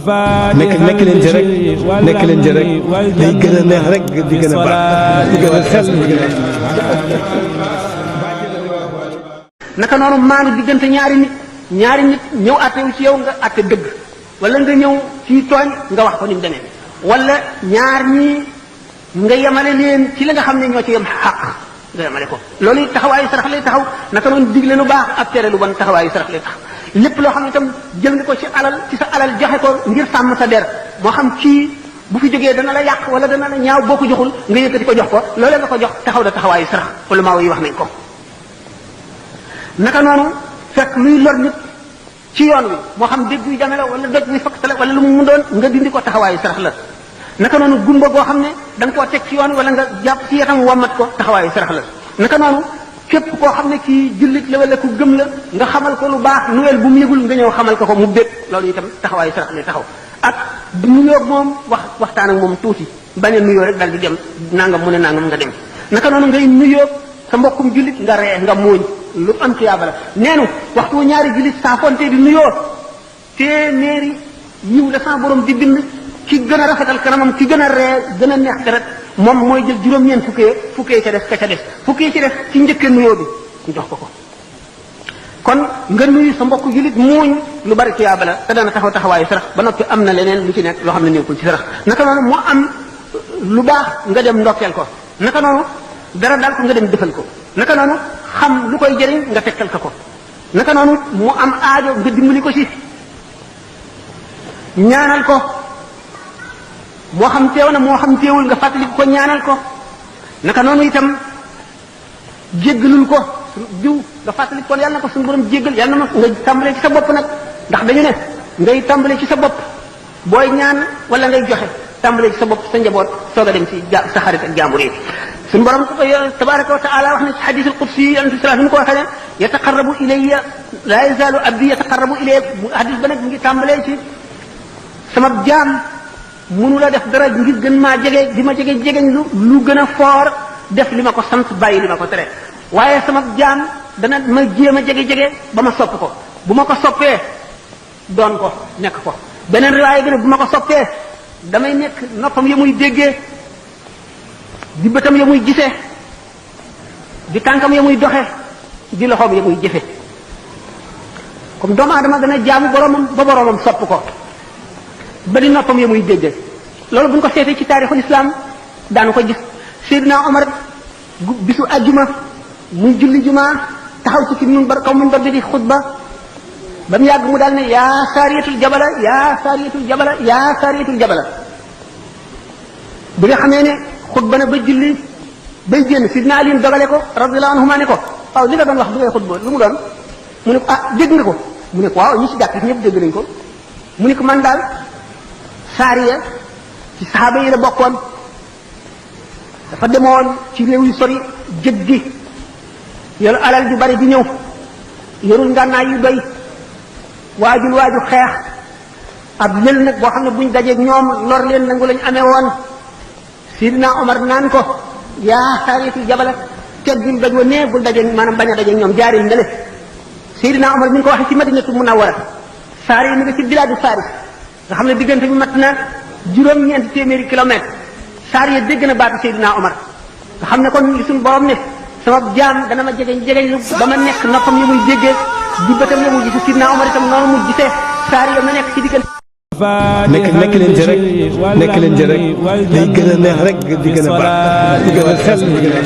nekk leen ci rek nekk leen ci rek day gën a neex rek di gën a baax di gën a sell di gën a naka noonu maanu diggante ñaari nit ñëw attewu ci yow nga atte dëgg wala nga ñëw ci tooñ nga wax ko ni mu demee wala ñaar ñi nga yemale leen ci la nga xam ne ñoo ci yem xaq nga yemale ko loolu it taxawaayu sarax lay taxaw naka noonu digle lu baax ak tere lu bon taxawaayu sarax lay taxaw lépp loo xam ne itam jël nga ko ci sa alal joxe ko ngir sàmm sa der moo xam kii bu fi jógee dana la yàq wala dana la ñaaw boo ko joxul nga yëkkati ko jox ko loolee nga ko jox taxaw da taxawaayu sarax ulama yi wax nañ ko naka noonu fekk luy lor nit ci yoon wi moo xam dégg buy jame la wala doj buy fakk la wala lu mu doon nga dindi ko taxawaayu sarax la naka noonu gumba goo xam ne da nga koo teg ci yoon wi wala nga jàpp ci yatam wommat ko taxawaayu sarax la naka noonu képp koo xam ne kii jullit la wala ku gëm la nga xamal ko lu baax nuwel bu mu yëgul nga ñëw xamal ko mu bég loolu itam taxawaayu sarax lay taxaw ak du nuyoo moom waxtaan ak moom tuuti bañ a nuyoo rek dal di dem nangam mu ne nangam nga dem naka noonu ngay nuyoo sa mbokkum jullit nga ree nga muuñ lu am tuyaaba la neenu waxtu ñaari jullit saa fonte di nuyoo téeméeri yiw la sa borom di bind ki gën a rafetal kanamam ki gën a ree gën a neex deret moom mooy jël juróom-ñeent fukkee ca def ka ca def fukkee ci def ci njëkke nuyoo bi ñu jox ko kon nga nuyu sa mbokk jullit muuñ lu bari tuyaaba la te dana taxaw taxawaayu sarax ba noppi am na leneen lu ci nekk loo xam ne nekkul ci sarax naka noonu mu am lu baax nga dem ndokkeel ko naka noonu dara daal ko nga dem defal ko naka noonu xam lu koy jëriñ nga tegtal ko naka noonu mu am aajo nga dimbali ko ci ñaanal ko moo xam teew na moo xam teewul nga fàttali ko ñaanal ko naka noonu itam jéggalul ko diw nga fàttali ko yàlla na ko suñu borom jéggal yàlla na nga tàmbalee ci sa bopp nag ndax dañu ne ngay tàmbalee ci sa bopp booy ñaan wala ngay joxe tàmbalee ci sa bopp sa njaboot soog a dem ci sa xarit ak jaambur yi suñu borom tabaraka wa taala wax na ci xadis al qudsi yonente sallallahu alayhi wa sallam ko waxee ne yataqarrabu ilayya la yazalu abdi yataqarrabu ilayya xadis ba nag mu ngi tàmbalee ci sama jaam mënu la def dara ngir gën maa jege di ma jegeñ lu gën a foor def li ma ko sant bàyyi li ma ko tere waaye sama jaam dana ma jéem a jege ba ma sopp ko bu ma ko soppee doon ko nekk ko beneen riwaaya bi ne bu ma ko soppee damay nekk noppam ya muy déggee di bëtam ya muy gisee di tànkam ya muy doxe di loxoom ya muy jëfe comme doomu aadama dana jaamu boromam ba boromam sopp ko ba di noppam ya muy déggee loolu bu ñu ko seetee ci taarixul islam daanu ko gis Seydina Omar bisu ajjuma muy julli juma taxaw ci ki minbar kaw minbar bi di xutba ba mu yàgg mu daal ne yaa saariyatul jabala yaa saariyatul jabala yaa saariyatul jabala bi nga xamee ne xutba na ba julli bay génn Sidna Ali dogale ko radiyallahu anhuma ne ko waaw li nga doon wax bi ngay xutba lu mu doon mu ne ko ah dégg nga ko mu ne ko waaw ñi ci jàkk ñëpp dégg nañ ko mu ne ko man daal saariya ci saxaaba yi la bokkoon dafa demoon ci réew yu sori jëggi yoru alal ju bari di ñëw yorul ngànnaay yu doy waaju xeex ab lël nag boo xam ne buñ dajeeg ñoom lor leen nangu lañ amee woon Sidina Omar naan ko yaa saariyatul jabala teggil daj wa nee bul dajeeg maanaam bañ a dajeeg ñoom jaaril ndele Sidina Omar mi ngi ko waxee ci Madinatu Munawwara saari yi mi nga ci bilaadu Faris nga xam ne diggante bi mat na juróom-ñeenti téeméeri kilomètre saar ya dégg na baatu Seydina Omar nga xam ne kon li suñu borom ne sama jaam dana ma jegeñ lu ba ma nekk noppam ya muy déggee di bëtam ya muy gise Seydina Omar itam noonu mu gisee saar ya ma nekk ci diggante nekk leen ci rek nekk leen ci rek day gën a neex rek di gën a baax di gën a sell di gën a